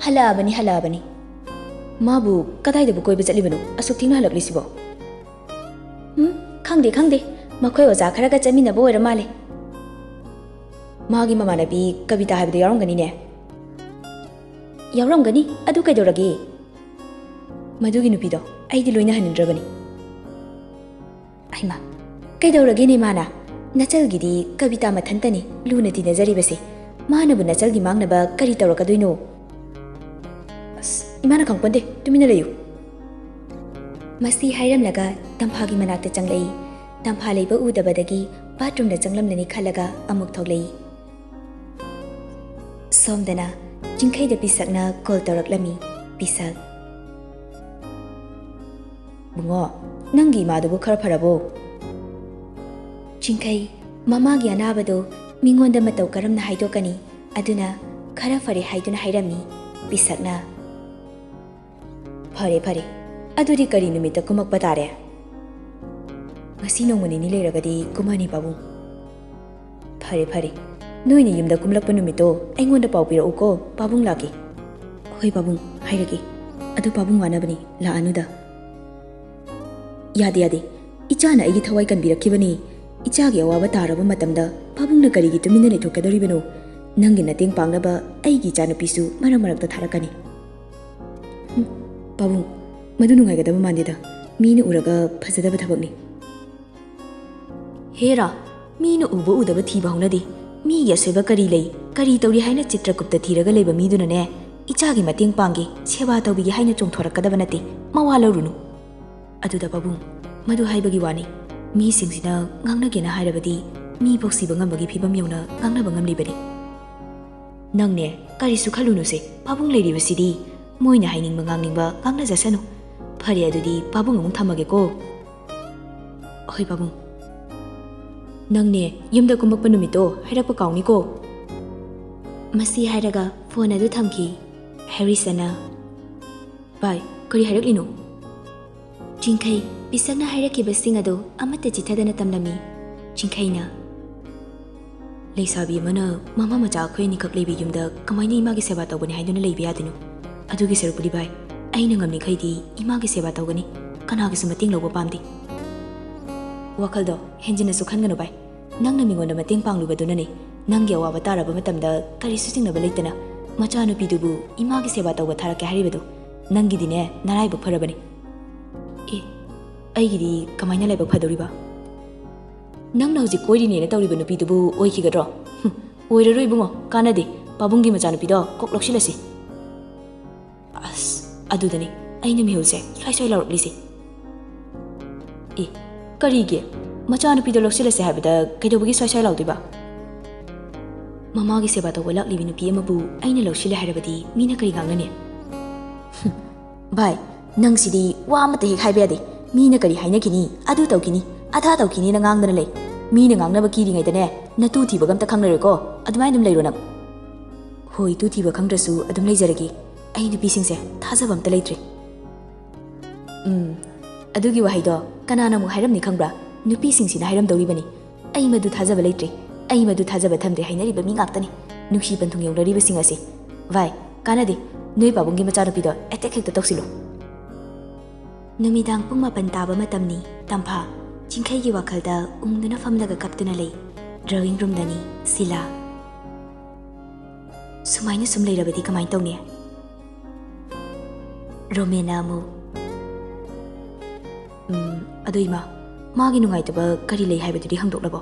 "ꯍꯜꯂꯛꯑꯕꯅꯤ, ꯍꯜꯂꯛꯑꯕꯅꯤ꯫ ꯃꯥꯕꯨ ꯀꯗꯥꯏꯗꯕꯨ ꯀꯣꯏꯕ ꯆꯠꯂꯤꯕꯅꯣ ꯑꯁꯨꯛ ꯊꯦꯡꯅ ꯍꯜꯂꯛꯂꯤꯁꯤꯕꯣ?" "ꯎꯝ, ꯈꯪꯗꯦ, ꯈꯪꯗꯦ꯫ ꯃꯈꯣꯏ ꯑꯣꯖꯥ ꯈꯔꯒ ꯆꯠꯃꯤꯟꯅꯕ ꯑꯣꯏꯔ ꯃꯥꯜꯂꯦ꯫" "ꯃꯥꯒꯤ ꯃꯃꯥꯟꯅꯕꯤ ꯀꯕꯤꯇꯥ ꯍꯥꯏꯕꯗꯣ ꯌꯥꯎꯔꯝꯒꯅꯤꯅꯦ꯫" "ꯌꯥꯎꯔꯝꯒꯅꯤ꯫ ꯑꯗꯨ ꯀꯩꯗꯧꯔꯒꯦ?" "ꯃꯗꯨꯒꯤ ꯅꯨꯄꯤꯗꯣ ꯑꯩꯗꯤ ꯂꯣꯏꯅꯍꯟꯅꯤꯡꯗ꯭ꯔꯕꯅꯤ꯫" "ꯑꯩꯃ, ꯀꯩꯗꯧꯔꯒꯦꯅꯦ ꯃꯥꯅ? ꯅꯆꯜꯒꯤꯗꯤ ꯀꯕꯤꯇꯥ ꯃꯊꯟꯇꯅꯤ ꯂꯨꯅ ꯇꯤꯟꯅꯖꯔꯤꯕꯁꯦ꯫ ꯃꯥꯅꯕꯨ ꯅꯆꯜꯒꯤ ꯃꯥꯡꯅꯕ ꯀꯔꯤ ꯇꯧꯔꯛꯀꯗꯣꯏꯅꯣ?" "ꯑꯁ, ꯏꯃꯥꯅ ꯈꯪꯄꯣꯟꯗꯦ, ꯇꯨꯃꯤꯟꯅ ꯂꯩꯌꯨ꯫" ꯃꯁꯤ ꯍꯥꯏꯔꯝꯂꯒ ꯇꯝꯐꯥꯒꯤ ꯃꯅꯥꯛꯇ ꯆꯪꯂꯛꯏ꯫ ꯇꯝꯐꯥ ꯂꯩꯕ ꯎꯗꯕꯗꯒꯤ ꯕꯥꯊꯔꯨꯝꯗ ꯆꯪꯂꯝꯂꯅꯤ ꯈꯜꯂꯒ ꯑꯃꯨꯛ ꯊꯣꯛꯂꯛꯏ꯫ ꯁꯣꯝꯗꯅ ꯆꯤꯡꯈꯩꯗ ꯄꯤꯁꯛꯅ ꯀꯣꯜ ꯇꯧꯔꯛꯂꯝꯃꯤ꯫ ꯄꯤꯁꯛ꯫ "ꯕꯨꯡꯉꯣ, ꯅꯪꯒꯤ ꯏꯃꯥꯗꯨꯕꯨ ꯈꯔ ꯐꯔꯕꯣ?" ꯆꯤꯡꯈꯩ, ꯃꯃꯥꯒꯤ ꯑꯅꯥꯕꯗꯣ ꯃꯤꯉꯣꯟꯗ ꯃꯇꯧ ꯀꯔꯝꯅ ꯍꯥꯏꯗꯣꯛꯀꯅꯤ? ꯑꯗꯨꯅ ꯈꯔ ꯐꯔꯦ ꯍꯥꯏꯗꯨꯅ ꯍꯥꯏꯔꯝꯃꯤ꯫ ꯄꯤꯁꯛꯅ꯫ "ꯐꯔꯦ, ꯐꯔꯦ꯫ ꯑꯗꯨꯗꯤ ꯀꯔꯤ ꯅꯨꯃꯤꯠꯇ ꯀꯨꯝꯃꯛꯄ ꯇꯥꯔꯦ?" "ꯉꯁꯤ ꯅꯣꯡꯃ ꯅꯤꯅꯤ ꯂꯩꯔꯒꯗꯤ ꯀꯨꯝꯃꯅꯤ, ꯄꯥꯕꯨꯡ꯫" "ꯐꯔꯦ, ꯐꯔꯦ꯫ ꯅꯣꯏꯅ ꯌꯨꯝꯗ ꯀꯨꯝꯂꯛꯄ ꯅꯨꯃꯤꯠꯇꯣ ꯑꯩꯉꯣꯟꯗ ꯄꯥꯎ ꯄꯤꯔꯛꯎꯀꯣ, ꯄꯥꯕꯨꯡ ꯂꯥꯛꯀꯦ꯫" "ꯍꯣꯏ ꯄꯥꯕꯨꯡ, ꯍꯥꯏꯔꯒꯦ꯫ ꯑꯗꯨ ꯄꯥꯕꯨꯡ ꯋꯥꯅꯕꯅꯤ, ꯂꯥꯛꯑꯅꯨꯗ꯫" "ꯌꯥꯗꯦ, ꯌꯥꯗꯦ꯫ ꯏꯆꯥꯅ ꯑꯩꯒꯤ ꯊꯋꯥꯏ ꯀꯟꯕꯤꯔꯛꯈꯤꯕꯅꯤ꯫ ꯏꯆꯥꯒꯤ ꯑꯋꯥꯕ ꯇꯥꯔꯕ ꯃꯇꯝꯗ ꯄꯥꯕꯨꯡꯅ ꯀꯔꯤꯒꯤ ꯇꯨꯃꯤꯟꯅ ꯂꯩꯊꯣꯛꯀꯗꯧꯔꯤꯕꯅꯣ? ꯅꯪꯒꯤ ꯃꯇꯦꯡ ꯄꯥꯡꯅꯕ ꯑꯩꯒꯤ ꯏꯆꯥꯅꯨꯄꯤꯁꯨ ꯃꯔꯛ ꯃꯔꯛꯇ ꯊꯥꯔꯛꯀꯅꯤ꯫" "ꯍꯨꯝ, ꯄꯥꯕꯨꯡ, ꯃꯗꯨ ꯅꯨꯡꯉꯥꯏꯒꯗꯕ ꯃꯥꯟꯗꯦꯗ꯫ ꯃꯤꯅ ꯎꯔꯒ ꯐꯖꯗꯕ ꯊꯕꯛꯅꯤ꯫" "ꯍꯦꯔꯥ, ꯃꯤꯅ ꯎꯕ ꯎꯗꯕ ꯊꯤꯕ ꯍꯧꯅꯗꯦ꯫ ꯃꯤꯒꯤ ꯑꯁꯣꯏꯕ ꯀꯔꯤ ꯂꯩ, ꯀꯔꯤ ꯇꯧꯔꯤ ꯍꯥꯏꯅ ꯆꯤꯇ꯭ꯔꯒꯨꯞꯇ ꯊꯤꯔꯒ ꯂꯩꯕ ꯃꯤꯗꯨꯅꯅꯦ, ꯏꯆꯥꯒꯤ ꯃꯇꯦꯡ ꯄꯥꯡꯒꯦ, ꯁꯦꯕꯥ ꯇꯧꯕꯤꯒꯦ ꯍꯥꯏꯅ ꯆꯣꯡꯊꯣꯔꯛꯀꯗꯕ ꯅꯠꯇꯦ꯫ ꯃꯋꯥ ꯂꯧꯔꯨꯅꯨ꯫" "ꯑꯗꯨꯗ ꯄꯥꯕꯨꯡ, ꯃꯗꯨ ꯍꯥꯏꯕꯒꯤ ꯋꯥꯅꯤ꯫ ꯃꯤꯁꯤꯡꯁꯤꯅ ꯉꯥꯡꯅꯒꯦꯅ ꯍꯥꯏꯔꯕꯗꯤ ꯃꯤꯐꯥꯎ ꯁꯤꯕ ꯉꯝꯕꯒꯤ ꯐꯤꯕꯝ ꯌꯧꯅ ꯉꯥꯡꯅꯕ ꯉꯝꯂꯤꯕꯅꯤ꯫ ꯅꯪꯅꯦ, ꯀꯔꯤꯁꯨ ꯈꯜꯂꯨꯅꯨꯁꯦ, ꯄꯥꯕꯨꯡ ꯂꯩꯔꯤꯕꯁꯤꯗꯤ꯫ ꯃꯣꯏꯅ ꯍꯥꯏꯅꯤꯡꯕ ꯉꯥꯡꯅꯤꯡꯕ ꯉꯥꯡꯅꯖꯁꯅꯨ꯫ ꯐꯔꯦ, ꯑꯗꯨꯗꯤ ꯄꯥꯕꯨꯡ ꯑꯃꯨꯛ ꯊꯝꯃꯒꯦꯀꯣ꯫" "ꯍꯣꯏ ꯄꯥꯕꯨꯡ꯫" "ꯅꯪꯅꯦ, ꯌꯨꯝꯗ ꯀꯨꯝꯃꯛꯄ ꯅꯨꯃꯤꯠꯇꯣ ꯍꯥꯏꯔꯛꯄ ꯀꯥꯎꯅꯤꯀꯣ꯫" ꯃꯁꯤ ꯍꯥꯏꯔꯒ ꯐꯣꯟ ꯑꯗꯨ ꯊꯝꯈꯤ꯫ ꯍꯦꯔꯤꯁꯟꯅ꯫ "ꯚꯥꯏ, ꯀꯔꯤ ꯍꯥꯏꯔꯛꯂꯤꯅꯣ?" ꯆꯤꯡꯈꯩ, ꯄꯤꯁꯛꯅ ꯍꯥꯏꯔꯛꯈꯤꯕꯁꯤꯡ ꯑꯗꯨ ꯑꯃꯠꯇ ꯆꯤꯊꯗꯅ ꯇꯝꯂꯝꯃꯤ꯫ ꯆꯤꯡꯈꯩꯅ꯫ "ꯂꯩꯁꯥꯕꯤ ꯑꯃꯅ ꯃꯃꯥ ꯃꯆꯥ ꯑꯩꯈꯣꯏ ꯑꯅꯤꯈꯛ ꯂꯩꯕ ꯌꯨꯝꯗ ꯀꯃꯥꯏꯅ ꯏꯃꯥꯒꯤ ꯁꯦꯕꯥ ꯇꯧꯒꯅꯤ ꯍꯥꯏꯗꯨꯅ ꯂꯩꯕ ꯌꯥꯗꯣꯏꯅꯣ? ꯑꯗꯨꯒꯤ ꯁꯔꯨꯛꯄꯨꯗꯤ ꯚꯥꯏ, ꯑꯩꯅ ꯉꯝꯂꯤꯈꯩꯗꯤ ꯏꯃꯥꯒꯤ ꯁꯦꯕꯥ ꯇꯧꯒꯅꯤ, ꯀꯅꯥꯒꯤꯁꯨ ꯃꯇꯦꯡ ꯂꯧꯕ ꯄꯥꯝꯗꯦ꯫" "ꯋꯥꯈꯜꯗꯣ ꯍꯦꯟꯖꯤꯟꯅꯁꯨ ꯈꯟꯒꯅꯨ ꯚꯥꯏ꯫ ꯅꯪꯅ ꯃꯤꯉꯣꯟꯗ ꯃꯇꯦꯡ ꯄꯥꯡꯂꯨꯕꯗꯨꯅꯅꯦ, ꯅꯪꯒꯤ ꯑꯋꯥꯕ ꯇꯥꯔꯕ ꯃꯇꯝꯗ ꯀꯔꯤꯁꯨ ꯆꯤꯡꯅꯕ ꯂꯩꯇꯅ ꯃꯆꯥꯅꯨꯄꯤꯗꯨꯕꯨ ꯏꯃꯥꯒꯤ ꯁꯦꯕꯥ ꯇꯧꯕ ꯊꯥꯔꯛꯀꯦ ꯍꯥꯏꯔꯤꯕꯗꯨ꯫ ꯅꯪꯒꯤꯗꯤꯅꯦ, ꯅꯔꯥꯏꯕꯛ ꯐꯔꯕꯅꯤ꯫" "ꯑꯦ, ꯑꯩꯒꯤꯗꯤ ꯀꯃꯥꯏꯅ ꯂꯥꯏꯕꯛ ꯐꯗꯧꯔꯤꯕ? ꯅꯪꯅ ꯍꯧꯖꯤꯛ ꯀꯣꯏꯔꯤꯅꯦꯅ ꯇꯧꯔꯤꯕ ꯅꯨꯄꯤꯗꯨꯕꯨ ꯑꯣꯏꯈꯤꯒꯗ꯭ꯔꯣ? ꯍꯨꯝ, ꯑꯣꯏꯔꯔꯣꯏ ꯏꯕꯨꯡꯉꯣ, ꯀꯥꯟꯅꯗꯦ꯫ ꯄꯥꯕꯨꯡꯒꯤ ꯃꯆꯥꯅꯨꯄꯤꯗꯣ ꯀꯣꯛ ꯂꯧꯁꯤꯜꯂꯁꯤ꯫" ꯑꯁ, ꯑꯗꯨꯗꯅꯤ ꯑꯩꯅ ꯃꯤꯍꯨꯜꯁꯦ ꯁ꯭ꯋꯥꯏ ꯁ꯭ꯋꯥꯏ ꯂꯥꯎꯔꯛꯂꯤꯁꯦ꯫ "ꯑꯦ, ꯀꯔꯤꯒꯤ? ꯃꯆꯥꯅꯨꯄꯤꯗꯣ ꯂꯧꯁꯤꯜꯂꯁꯦ ꯍꯥꯏꯕꯗ ꯀꯩꯗꯧꯕꯒꯤ ꯁ꯭ꯋꯥꯏ ꯁ꯭ꯋꯥꯏ ꯂꯥꯎꯗꯣꯏꯕ? ꯃꯃꯥꯒꯤ ꯁꯦꯕꯥ ꯇꯧꯕ ꯂꯥꯛꯂꯤꯕꯤ ꯅꯨꯄꯤ ꯑꯃꯕꯨ ꯑꯩꯅ ꯂꯧꯁꯤꯜꯂꯦ ꯍꯥꯏꯔꯕꯗꯤ ꯃꯤꯅ ꯀꯔꯤ ꯉꯥꯡꯅꯅꯤ? ꯚꯥꯏ, ꯅꯪꯁꯤꯗꯤ ꯋꯥ ꯑꯃꯠꯇ ꯍꯦꯛ ꯍꯥꯏꯕ ꯌꯥꯗꯦ꯫ ꯃꯤꯅ ꯀꯔꯤ ꯍꯥꯏꯅꯈꯤꯅꯤ, ꯑꯗꯨ ꯇꯧꯈꯤꯅꯤ, ꯑꯗꯥ ꯇꯧꯈꯤꯅꯤꯅ ꯉꯥꯡꯗꯅ ꯂꯩ꯫ ꯃꯤꯅ ꯉꯥꯡꯅꯕ ꯀꯤꯔꯤꯉꯩꯗꯅꯦ, ꯅꯇꯨ ꯊꯤꯕꯒ ꯑꯝꯇ ꯈꯪꯂꯔꯣꯏꯀꯣ꯫ ꯑꯗꯨꯃꯥꯏꯅ ꯑꯗꯨꯝ ꯂꯩꯔꯣ ꯅꯪ꯫ ꯍꯣꯏ, ꯏꯇꯨ ꯊꯤꯕ ꯈꯪꯗ꯭ꯔꯁꯨ ꯑꯗꯨꯝ ꯂꯩꯖꯔꯒꯦ꯫ ꯑꯩ ꯅꯨꯄꯤꯁꯤꯡꯁꯦ ꯊꯥꯖꯕ ꯑꯝꯇ ꯂꯩꯇ꯭ꯔꯦ꯫ ꯎꯝ, ꯑꯗꯨꯒꯤ ꯋꯥꯍꯩꯗꯣ ꯀꯅꯥꯅ ꯑꯃꯨꯛ ꯍꯥꯏꯔꯝꯅꯤ ꯈꯪꯕ꯭ꯔꯥ? ꯅꯨꯄꯤꯁꯤꯡꯁꯤꯅ ꯍꯥꯏꯔꯝꯗꯧꯔꯤꯕꯅꯤ꯫ "ꯑꯩ ꯃꯗꯨ ꯊꯥꯖꯕ ꯂꯩꯇ꯭ꯔꯦ, ꯑꯩ ꯃꯗꯨ ꯊꯥꯖꯕ ꯊꯝꯗ꯭ꯔꯦ" ꯍꯥꯏꯅꯔꯤꯕ ꯃꯤ ꯉꯥꯛꯇꯅꯤ ꯅꯨꯡꯁꯤ ꯄꯟꯊꯨꯡ ꯌꯧꯅꯔꯤꯕꯁꯤꯡ ꯑꯁꯤ꯫ ꯚꯥꯏ, ꯀꯥꯟꯅꯗꯦ, ꯅꯣꯏ ꯄꯥꯕꯨꯡꯒꯤ ꯃꯆꯥꯅꯨꯄꯤꯗꯣ ꯑꯦꯇꯦꯛ ꯍꯦꯛꯇ ꯇꯧꯁꯤꯜꯂꯨ꯫ ꯅꯨꯃꯤꯗꯥꯡ ꯄꯨꯡ ꯃꯥꯄꯟ ꯇꯥꯕ ꯃꯇꯝꯅꯤ꯫ ꯇꯝꯐꯥ ꯆꯤꯡꯈꯩꯒꯤ ꯋꯥꯈꯜꯗ ꯎꯪꯗꯨꯅ ꯐꯝꯂꯒ ꯀꯞꯇꯨꯅ ꯂꯩ꯫ ꯗ꯭ꯔꯣꯋꯤꯡ ꯔꯨꯝꯗꯅꯤ ꯁꯤꯂꯥ꯫ ꯁꯨꯃꯥꯏꯅ ꯁꯨꯝ ꯂꯩꯔꯕꯗꯤ ꯀꯃꯥꯏꯅ ꯇꯧꯅꯤ? ꯔꯣꯃꯦꯟꯅ ꯑꯃꯨꯛ, "ꯎꯝ, ꯑꯗꯣ ꯏꯃꯥ, ꯃꯥꯒꯤ ꯅꯨꯡꯉꯥꯏꯇꯕ ꯀꯔꯤ ꯂꯩ ꯍꯥꯏꯕꯗꯨꯗꯤ ꯍꯪꯗꯣꯛꯂꯕꯣ?"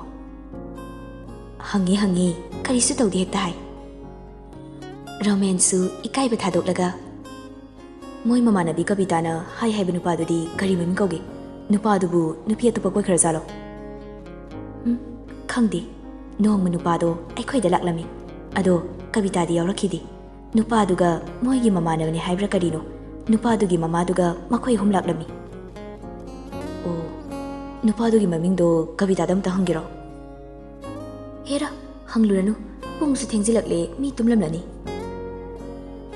"ꯍꯪꯉꯦ, ꯍꯪꯉꯦ, ꯀꯔꯤꯁꯨ ꯇꯧꯗꯦ" ꯍꯦꯛꯇ ꯍꯥꯏ꯫ ꯔꯣꯃꯦꯟꯁꯨ ꯏꯀꯥꯏꯕ ꯊꯥꯗꯣꯛꯂꯒ, "ꯃꯣꯏ ꯃꯃꯥꯟꯅꯕꯤ ꯀꯕꯤꯇꯥꯅ ꯍꯥꯏ ꯍꯥꯏꯕ ꯅꯨꯄꯥꯗꯨꯗꯤ ꯀꯔꯤ ꯃꯃꯤꯡ ꯀꯧꯒꯦ? ꯅꯨꯄꯥꯗꯨꯕꯨ ꯅꯨꯄꯤ ꯑꯇꯣꯞꯄ ꯀꯣꯏꯈ꯭ꯔꯖꯥꯠꯂꯣ?" "ꯎꯝ, ꯈꯪꯗꯦ꯫ ꯅꯣꯡꯃ ꯅꯨꯄꯥꯗꯣ ꯑꯩꯈꯣꯏꯗ ꯂꯥꯛꯂꯝꯃꯤ꯫ ꯑꯗꯣ ꯀꯕꯤꯇꯥꯗꯤ ꯌꯥꯎꯔꯛꯈꯤꯗꯦ꯫ ꯅꯨꯄꯥꯗꯨꯒ ꯃꯣꯏꯒꯤ ꯃꯃꯥꯟꯅꯕꯅꯤ ꯍꯥꯏꯕ꯭ꯔꯥ ꯀꯔꯤꯅꯣ, ꯅꯨꯄꯥꯗꯨꯒꯤ ꯃꯃꯥꯗꯨꯒ ꯃꯈꯣꯏ ꯑꯍꯨꯝ ꯂꯥꯛꯂꯝꯃꯤ꯫" "ꯑꯣ, ꯅꯨꯄꯥꯗꯨꯒꯤ ꯃꯃꯤꯡꯗꯣ ꯀꯕꯤꯇꯥꯗ ꯑꯝꯇ ꯍꯪꯒꯦꯔꯣ?" "ꯍꯦꯔꯥ, ꯍꯪꯂꯨꯔꯅꯨ꯫ ꯄꯨꯡꯁꯨ ꯊꯦꯡꯖꯤꯜꯂꯛꯂꯦ, ꯃꯤ ꯇꯨꯝꯂꯝꯂꯅꯤ꯫"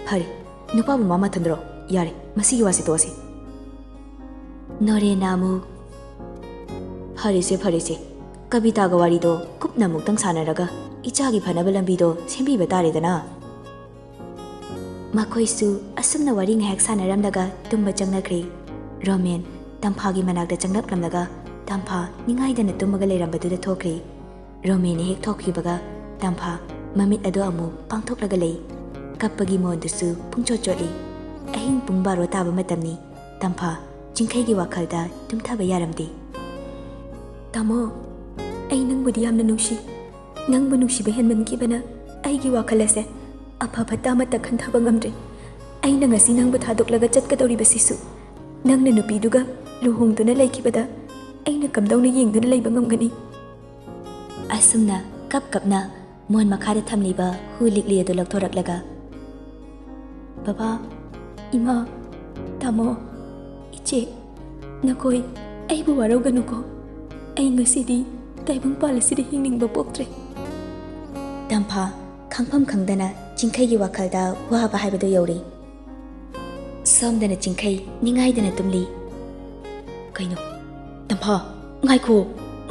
"ꯐꯔꯦ, ꯅꯨꯄꯥꯕꯨ ꯃꯥ ꯃꯊꯟꯗꯔꯣ? ꯌꯥꯔꯦ, ꯃꯁꯤꯒꯤ ꯋꯥꯁꯦ ꯇꯣꯛꯑꯁꯤ꯫" ꯅꯣꯔꯦꯟꯅ ꯑꯃꯨꯛ, "ꯐꯔꯦꯁꯦ, ꯐꯔꯦꯁꯦ꯫ ꯀꯕꯤꯇꯥꯒ ꯋꯥꯔꯤꯗꯣ ꯀꯨꯞꯅ ꯑꯃꯨꯛꯇꯪ ꯁꯥꯟꯅꯔꯒ ꯏꯆꯥꯒꯤ ꯐꯅꯕ ꯂꯝꯕꯤꯗꯣ ꯁꯦꯝꯕꯤꯕ ꯇꯥꯔꯦꯗꯅ꯫" ꯃꯈꯣꯏꯁꯨ ꯑꯁꯨꯝꯅ ꯋꯥꯔꯤ ꯉꯥꯏꯍꯥꯛ ꯁꯥꯟꯅꯔꯝꯂꯒ ꯇꯨꯝꯕ ꯆꯪꯅꯈ꯭ꯔꯦ꯫ ꯔꯣꯃꯦꯟ ꯇꯝꯐꯥꯒꯤ ꯃꯅꯥꯛꯇ ꯆꯪꯂꯛꯂꯝꯂꯒ ꯇꯝꯐꯥ ꯅꯤꯡꯉꯥꯏꯗꯅ ꯇꯨꯝꯃꯒ ꯂꯩꯔꯝꯕꯗꯨꯗ ꯊꯣꯛꯈ꯭ꯔꯦ꯫ ꯔꯣꯃꯦꯟꯅ ꯍꯦꯛ ꯊꯣꯛꯈꯤꯕꯒ ꯇꯝꯐꯥ ꯃꯃꯤꯠ ꯑꯗꯣ ꯑꯃꯨꯛ ꯄꯥꯡꯊꯣꯛꯂꯒ ꯂꯩ꯫ ꯀꯞꯄꯒꯤ ꯃꯑꯣꯡꯗꯨꯁꯨ ꯄꯨꯡꯆꯣꯠ ꯆꯣꯠꯂꯤ꯫ ꯑꯍꯤꯡ ꯄꯨꯡ ꯕꯥꯔꯣ ꯇꯥꯕ ꯃꯇꯝꯅꯤ꯫ ꯇꯝꯐꯥ ꯆꯤꯡꯈꯩꯒꯤ ꯋꯥꯈꯜꯗ ꯇꯨꯝꯊꯕ ꯌꯥꯔꯝꯗꯦ꯫ "ꯇꯥꯃꯣ, ꯑꯩ ꯅꯪꯕꯨꯗꯤ ꯌꯥꯝꯅ ꯅꯨꯡꯁꯤ꯫ ꯅꯪꯕꯨ ꯅꯨꯡꯁꯤꯕ ꯍꯦꯟꯃꯟꯈꯤꯕꯅ ꯑꯩꯒꯤ ꯋꯥꯈꯜ ꯑꯁꯦ ꯑꯐ ꯐꯠꯇ ꯑꯃꯠꯇ ꯈꯟꯊꯕ ꯉꯝꯗ꯭ꯔꯦ꯫ ꯑꯩꯅ ꯉꯁꯤ ꯅꯪꯕꯨ ꯊꯥꯗꯣꯛꯂꯒ ꯆꯠꯀꯗꯧꯔꯤꯕꯁꯤꯁꯨ ꯅꯪꯅ ꯅꯨꯄꯤꯗꯨꯒ ꯂꯨꯍꯣꯡꯗꯨꯅ ꯂꯩꯈꯤꯕꯗ ꯑꯩꯅ ꯀꯝꯗꯧꯅ ꯌꯦꯡꯗꯨꯅ ꯂꯩꯕ ꯉꯝꯒꯅꯤ? ꯑꯁꯨꯝꯅ ꯀꯞ ꯀꯞꯅ ꯃꯣꯟ ꯃꯈꯥꯗ ꯊꯝꯂꯤꯕ ꯍꯨ ꯂꯤꯛꯂꯤ ꯑꯗꯨ ꯂꯧꯊꯣꯔꯛꯂꯒ, "ꯕꯕꯥ, ꯏꯃꯥ, ꯇꯥꯃꯣ, ꯏꯆꯦ, ꯅꯈꯣꯏ ꯑꯩꯕꯨ ꯋꯥꯔꯧꯒꯅꯨꯀꯣ꯫ ꯑꯩ ꯉꯁꯤꯗꯤ ꯇꯥꯏꯕꯪꯄꯥꯜ ꯑꯁꯤꯗ ꯍꯤꯡꯅꯤꯡꯕ ꯄꯣꯛꯇ꯭ꯔꯦ꯫" ꯇꯝꯐꯥ ꯈꯪꯐꯝ ꯈꯪꯗꯅ ꯆꯤꯡꯈꯩꯒꯤ ꯋꯥꯈꯜꯗ ꯋꯥꯕ ꯍꯥꯏꯕꯗꯨ ꯌꯧꯔꯤ꯫ ꯁꯣꯝꯗꯅ ꯆꯤꯡꯈꯩ ꯅꯤꯡꯉꯥꯏꯗꯅ ꯇꯨꯝꯂꯤ꯫ "ꯀꯩꯅꯣ? ꯇꯝꯐꯥ, ꯉꯥꯏꯈꯣ,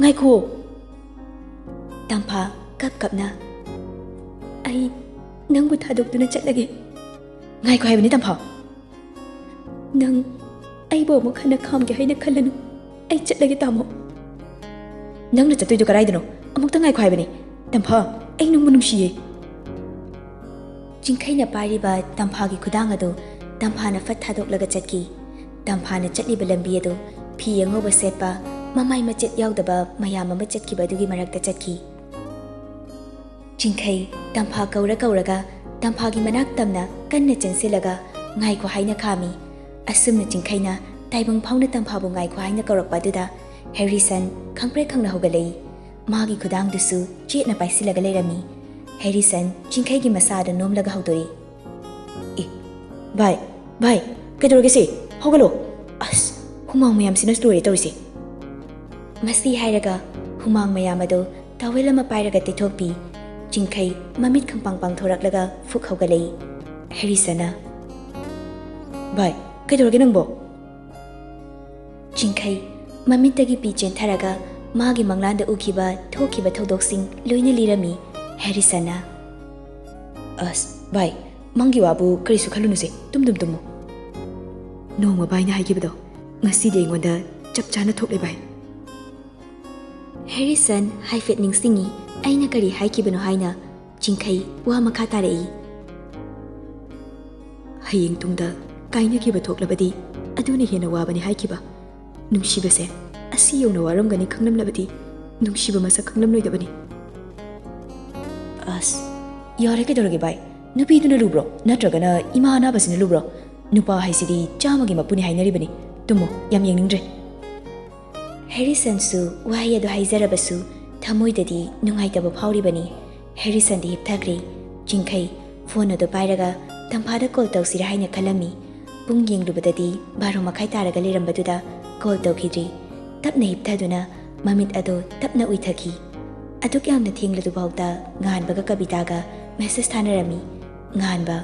ꯉꯥꯏꯈꯣ!" ꯇꯝꯐꯥ ꯀꯞ ꯀꯞꯅ, "ꯑꯩ ꯅꯪꯕꯨ ꯊꯥꯗꯣꯛꯇꯨꯅ ꯆꯠꯂꯒꯦ꯫" "ꯉꯥꯏꯈꯣ ꯍꯥꯏꯕꯅꯤ, ꯇꯝꯐꯥ!" "ꯅꯪ ꯑꯩꯕꯨ ꯑꯃꯨꯛ ꯍꯟꯅ ꯈꯥꯝꯒꯦ ꯍꯥꯏꯅ ꯈꯜꯂꯅꯨ꯫ ꯑꯩ ꯆꯠꯂꯒꯦ, ꯇꯥꯃꯣ꯫" "ꯅꯪꯅ ꯆꯠꯇꯣꯏꯗꯣ ꯀꯗꯥꯏꯗꯅꯣ? ꯑꯃꯨꯛꯇ ꯉꯥꯏꯈꯣ ꯍꯥꯏꯕꯅꯤ, ꯇꯝꯐꯥ꯫ ꯑꯩ ꯅꯪꯕꯨ ꯅꯨꯡꯁꯤꯌꯦ꯫" ꯆꯤꯡꯈꯩꯅ ꯄꯥꯏꯔꯤꯕ ꯇꯝꯐꯥꯒꯤ ꯈꯨꯗꯥꯡ ꯑꯗꯨ ꯇꯝꯐꯥꯅ ꯐꯠ ꯊꯥꯗꯣꯛꯂꯒ ꯆꯠꯈꯤ꯫ ꯇꯝꯐꯥꯅ ꯆꯠꯂꯤꯕ ꯂꯝꯕꯤ ꯑꯗꯨ ꯐꯤ ꯑꯉꯧꯕ ꯁꯦꯠꯄ, ꯃꯃꯥꯏ ꯃꯆꯦꯠ ꯌꯥꯎꯗꯕ ꯃꯌꯥꯝ ꯑꯃ ꯆꯠꯈꯤꯕ ꯑꯗꯨꯒꯤ ꯃꯔꯛꯇ ꯆꯠꯈꯤ꯫ ꯆꯤꯡꯈꯩ ꯇꯝꯐꯥ ꯀꯧꯔ ꯀꯧꯔꯒ ꯇꯝꯐꯥꯒꯤ ꯃꯅꯥꯛ ꯇꯝꯅ ꯀꯟꯅ ꯆꯪꯁꯤꯜꯂꯒ, "ꯉꯥꯏꯈꯣ" ꯍꯥꯏꯅ ꯈꯥꯝꯃꯤ꯫ ꯑꯁꯨꯝꯅ ꯆꯤꯡꯈꯩꯅ ꯇꯥꯏꯕꯪ ꯐꯥꯎꯅ ꯇꯝꯐꯥꯕꯨ "ꯉꯥꯏꯈꯣ" ꯍꯥꯏꯅ ꯀꯧꯔꯛꯄ ꯑꯗꯨꯗ ꯍꯦꯔꯤꯁꯟ ꯈꯪꯄ꯭ꯔꯦꯛ ꯈꯪꯅ ꯍꯧꯒꯠꯂꯛꯏ꯫ ꯃꯥꯒꯤ ꯈꯨꯗꯥꯡꯗꯨꯁꯨ ꯆꯦꯠꯅ ꯄꯥꯏꯁꯤꯜꯂꯒ ꯂꯩꯔꯝꯃꯤ꯫ ꯍꯦꯔꯤꯁꯟ ꯆꯤꯡꯈꯩꯒꯤ ꯃꯁꯥ ꯑꯗꯨ ꯅꯣꯝꯂꯒ ꯍꯧꯗꯣꯔꯛꯏ꯫ "ꯑꯦ, ꯚꯥꯏ, ꯚꯥꯏ, ꯀꯩꯗꯧꯔꯒꯦ ꯁꯤ? ꯍꯧꯒꯠꯂꯣ꯫ ꯑꯁ, ꯍꯨꯃꯥꯡ ꯃꯌꯥꯝꯁꯤꯅ ꯂꯣꯏꯔꯦ ꯇꯧꯔꯤꯁꯦ꯫" ꯃꯁꯤ ꯍꯥꯏꯔꯒ ꯍꯨꯃꯥꯡ ꯃꯌꯥꯝ ꯑꯗꯨ ꯇꯥꯋꯦꯜ ꯑꯃ ꯄꯥꯏꯔꯒ ꯇꯩꯊꯣꯛꯄꯤ꯫ ꯆꯤꯡꯈꯩ ꯃꯃꯤꯠ ꯈꯪꯄꯥꯡ ꯄꯥꯡꯊꯣꯔꯛꯂꯒ ꯐꯨꯛ ꯍꯧꯒꯠꯂꯛꯏ꯫ ꯍꯦꯔꯤꯁꯟꯅ, "ꯚꯥꯏ, ꯀꯩꯗꯧꯔꯒꯦ ꯅꯪꯕꯣ?" ꯆꯤꯡꯈꯩ ꯃꯃꯤꯠꯇꯒꯤ ꯄꯤ ꯆꯦꯟꯊꯔꯒ ꯃꯥꯒꯤ ꯃꯪꯂꯥꯟꯗ ꯎꯈꯤꯕ ꯊꯣꯛꯈꯤꯕ ꯊꯧꯗꯣꯛꯁꯤꯡ ꯂꯣꯏꯅ ꯂꯤꯔꯝꯃꯤ꯫ ꯍꯦꯔꯤꯁꯟꯅ, "ꯑꯁ, ꯚꯥꯏ, ꯃꯪꯒꯤ ꯋꯥꯕꯨ ꯀꯔꯤꯁꯨ ꯈꯜꯂꯨꯅꯨꯁꯦ, ꯇꯨꯝꯗꯨꯝ ꯇꯨꯝꯃꯨ꯫ ꯅꯣꯡꯃ ꯚꯥꯏꯅ ꯍꯥꯏꯈꯤꯕꯗꯣ ꯉꯁꯤꯗꯤ ꯑꯩꯉꯣꯟꯗ ꯆꯞ ꯆꯥꯅ ꯊꯣꯛꯂꯦ, ꯚꯥꯏ꯫" ꯍꯦꯔꯤꯁꯟ ꯍꯥꯏꯐꯦꯠ ꯅꯤꯡꯁꯤꯡꯉꯤ, ꯑꯩꯅ ꯀꯔꯤ ꯍꯥꯏꯈꯤꯕꯅꯣ ꯍꯥꯏꯅ꯫ ꯆꯤꯡꯈꯩ ꯋꯥ ꯃꯈꯥ ꯇꯥꯔꯛꯏ꯫ "ꯍꯌꯦꯡ ꯇꯨꯡꯗ ꯀꯥꯏꯅꯈꯤꯕ ꯊꯣꯛꯂꯕꯗꯤ ꯑꯗꯨꯅ ꯍꯦꯟꯅ ꯋꯥꯕꯅꯤ ꯍꯥꯏꯈꯤꯕ꯫ ꯅꯨꯡꯁꯤꯕꯁꯦ ꯑꯁꯤ ꯌꯧꯅ ꯋꯥꯔꯝꯒꯅꯤ ꯈꯪꯂꯝꯂꯕꯗꯤ ꯅꯨꯡꯁꯤꯕ ꯃꯁꯛ ꯈꯪꯂꯝꯂꯣꯏꯗꯕꯅꯤ꯫" "ꯑꯁ, ꯌꯥꯔꯦ, ꯀꯩꯗꯧꯔꯒꯦ ꯚꯥꯏ? ꯅꯨꯄꯤꯗꯨꯅ ꯂꯨꯕ꯭ꯔꯣ, ꯅꯠꯇ꯭ꯔꯒꯅ ꯏꯃꯥ ꯑꯅꯥꯕꯁꯤꯅ ꯂꯨꯕ꯭ꯔꯣ? ꯅꯨꯄꯥ ꯍꯥꯏꯁꯤꯗꯤ ꯆꯥꯝꯃꯒꯤ ꯃꯄꯨꯅꯤ ꯍꯥꯏꯅꯔꯤꯕꯅꯤ꯫ ꯇꯨꯝꯃꯣ, ꯌꯥꯝ ꯌꯦꯡꯅꯤꯡꯗ꯭ꯔꯦ꯫" ꯍꯦꯔꯤꯁꯟꯁꯨ ꯋꯥꯍꯩ ꯑꯗꯨ ꯍꯥꯏꯖꯔꯕꯁꯨ ꯊꯃꯣꯏꯗꯗꯤ ꯅꯨꯡꯉꯥꯏꯇꯕ ꯐꯥꯎꯔꯤꯕꯅꯤ꯫ ꯍꯦꯔꯤꯁꯟꯗꯤ ꯍꯤꯞꯊꯈ꯭ꯔꯦ꯫ ꯆꯤꯡꯈꯩ ꯐꯣꯟ ꯑꯗꯨ ꯄꯥꯏꯔꯒ ꯇꯝꯐꯥꯗ ꯀꯣꯜ ꯇꯧꯁꯤꯔꯥ ꯍꯥꯏꯅ ꯈꯜꯂꯝꯃꯤ꯫ ꯄꯨꯡ ꯌꯦꯡꯂꯨꯕꯗꯗꯤ ꯕꯥꯔꯣ ꯃꯈꯥꯏ ꯇꯥꯔꯒ ꯂꯩꯔꯝꯕꯗꯨꯗ ꯀꯣꯜ ꯇꯧꯈꯤꯗ꯭ꯔꯤ꯫ ꯇꯞꯅ ꯍꯤꯞꯊꯗꯨꯅ ꯃꯃꯤꯠ ꯑꯗꯨ ꯇꯞꯅ ꯎꯏꯊꯈꯤ꯫ ꯑꯗꯨꯛ ꯌꯥꯝꯅ ꯊꯦꯡꯂꯗꯨꯐꯥꯎꯗ ꯉꯥꯟꯕꯒ ꯀꯕꯤꯇꯥꯒ ꯃꯦꯁꯦꯖ ꯊꯥꯅꯔꯝꯃꯤ꯫ ꯉꯥꯟꯕ,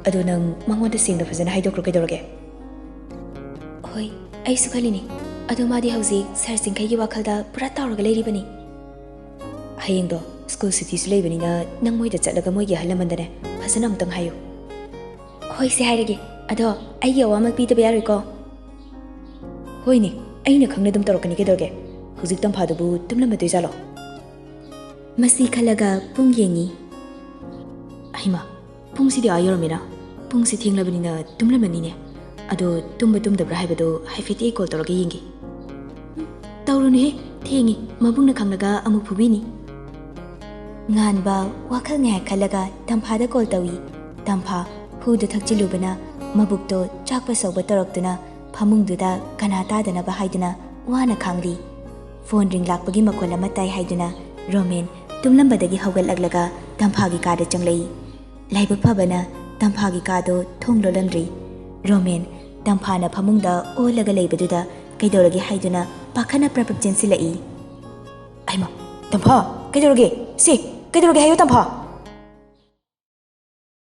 "ꯑꯗꯣ ꯅꯪ ꯃꯉꯣꯟꯗ ꯁꯦꯡꯅ ꯐꯖꯅ ꯍꯥꯏꯗꯣꯛꯈ꯭ꯔꯣ, ꯀꯩꯗꯧꯔꯒꯦ?" "ꯍꯣꯏ, ꯑꯩꯁꯨ ꯈꯜꯂꯤꯅꯤ꯫ ꯑꯗꯣ ꯃꯥꯗꯤ ꯍꯧꯖꯤꯛ ꯁꯥꯔ ꯆꯤꯡꯈꯩꯒꯤ ꯋꯥꯈꯜꯗ ꯄꯨꯔꯥ ꯇꯥꯎꯔꯒ ꯂꯩꯔꯤꯕꯅꯤ꯫" "ꯍꯌꯦꯡꯗꯣ ꯁ꯭ꯀꯨꯜ ꯁꯨꯇꯤꯁꯨ ꯂꯩꯕꯅꯤꯅ ꯅꯪ ꯃꯣꯏꯗ ꯆꯠꯂꯒ ꯃꯣꯏꯒꯤ ꯑꯍꯜ ꯂꯃꯟꯗꯅꯦ ꯐꯖꯅ ꯑꯃꯨꯛꯇꯪ ꯍꯥꯏꯌꯨ꯫" "ꯍꯣꯏ ꯁꯦ, ꯍꯥꯏꯔꯒꯦ꯫ ꯑꯗꯣ ꯑꯩꯒꯤ ꯑꯋꯥꯃꯛ ꯄꯤꯗꯕ ꯌꯥꯔꯣꯏꯀꯣ?" "ꯍꯣꯏꯅꯦ, ꯑꯩꯅ ꯈꯪꯅ ꯑꯗꯨꯝ ꯇꯧꯔꯛꯀꯅꯤ, ꯀꯩꯗꯧꯔꯒꯦ? ꯍꯧꯖꯤꯛ ꯇꯝꯐꯥꯗꯨꯕꯨ ꯇꯨꯝꯂꯝꯃꯗꯣꯏꯖꯥꯠꯂꯣ?" ꯃꯁꯤ ꯈꯜꯂꯒ ꯄꯨꯡ ꯌꯦꯡꯉꯤ꯫ "ꯑꯩꯃ, ꯄꯨꯡꯁꯤꯗꯤ ꯑꯥ ꯌꯧꯔꯝꯃꯤꯅ꯫ ꯄꯨꯡꯁꯤ ꯊꯦꯡꯂꯕꯅꯤꯅ ꯇꯨꯝꯂꯝꯃꯅꯤꯅꯦ꯫ ꯑꯗꯣ ꯇꯨꯝꯕ ꯇꯨꯝꯗꯕ꯭ꯔꯥ ꯍꯥꯏꯕꯗꯣ ꯍꯥꯏꯐꯦꯠꯇꯤ ꯑꯩ ꯀꯣꯜ ꯇꯧꯔꯒ ꯌꯦꯡꯒꯦ꯫" "ꯎꯝ, ꯇꯧꯔꯨꯅꯨꯍꯦ, ꯊꯦꯡꯉꯤ, ꯃꯕꯨꯡꯅ ꯈꯪꯂꯒ ꯑꯃꯨꯛ ꯐꯨꯕꯤꯅꯤ꯫" ꯉꯥꯟꯕ ꯋꯥꯈꯜ ꯉꯥꯏꯍꯥꯛ ꯈꯜꯂꯒ ꯇꯝꯐꯥꯗ ꯀꯣꯜ ꯇꯧꯏ꯫ ꯇꯝꯐꯥ ꯍꯨꯗꯨ ꯊꯛꯆꯤꯜꯂꯨꯕꯅ ꯃꯕꯨꯛꯇꯣ ꯆꯥꯛꯄ ꯁꯧꯕ ꯇꯧꯔꯛꯇꯨꯅ ꯐꯃꯨꯡꯗꯨꯗ ꯀꯅꯥ ꯇꯥꯗꯅꯕ ꯍꯥꯏꯗꯨꯅ ꯋꯥꯅ ꯈꯥꯡꯂꯤ꯫ ꯐꯣꯟ ꯔꯤꯡ ꯂꯥꯛꯄꯒꯤ ꯃꯈꯣꯜ ꯑꯃ ꯇꯥꯏ ꯍꯥꯏꯗꯨꯅ ꯔꯣꯃꯦꯟ ꯇꯨꯝꯂꯝꯕꯗꯒꯤ ꯍꯧꯒꯠꯂꯛꯂꯒ ꯇꯝꯐꯥꯒꯤ ꯀꯥꯗ ꯆꯪꯂꯛꯏ꯫ ꯂꯥꯏꯕꯛ ꯐꯕꯅ ꯇꯝꯐꯥꯒꯤ ꯀꯥꯗꯣ ꯊꯣꯡ ꯂꯣꯜꯂꯝꯗ꯭ꯔꯤ꯫ ꯔꯣꯃꯦꯟ ꯇꯝꯐꯥꯅ ꯐꯃꯨꯡꯗ ꯑꯣꯜꯂꯒ ꯂꯩꯕꯗꯨꯗ ꯀꯩꯗꯧꯔꯒꯦ ꯍꯥꯏꯗꯨꯅ ꯄꯥꯈꯠꯅ ꯄ꯭ꯔꯞ ꯄ꯭ꯔꯞ ꯆꯦꯟꯁꯤꯜꯂꯛꯏ꯫ "ꯑꯩꯃ, ꯇꯝꯐꯥ, ꯀꯩꯗꯧꯔꯒꯦ? ꯁꯤ, ꯀꯩꯗꯧꯔꯒꯦ ꯍꯥꯏꯌꯣ, ꯇꯝꯐꯥ?"